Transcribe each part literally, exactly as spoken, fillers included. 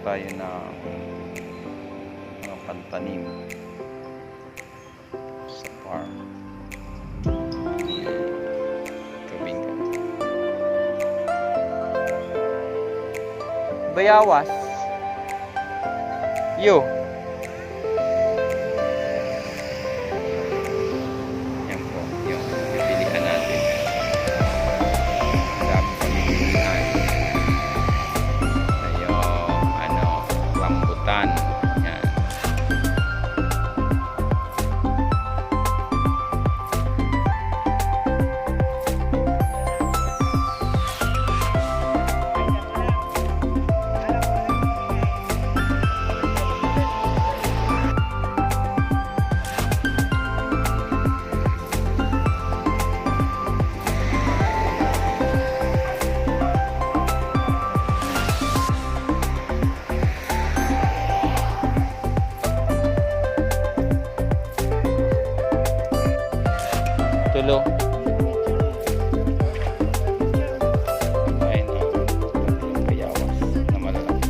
Tayo ng mga pantanim sa farm. Ayan. Tubig. Bayawas. Yo. Yan po, yung pipilian natin. Ang dami pang pipilian. Ay, yung, ano, rambutan. Yan. Tulo. Ayun na. Tatlong bayawas na malalaki.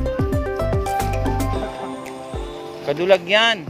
Kadulag yan.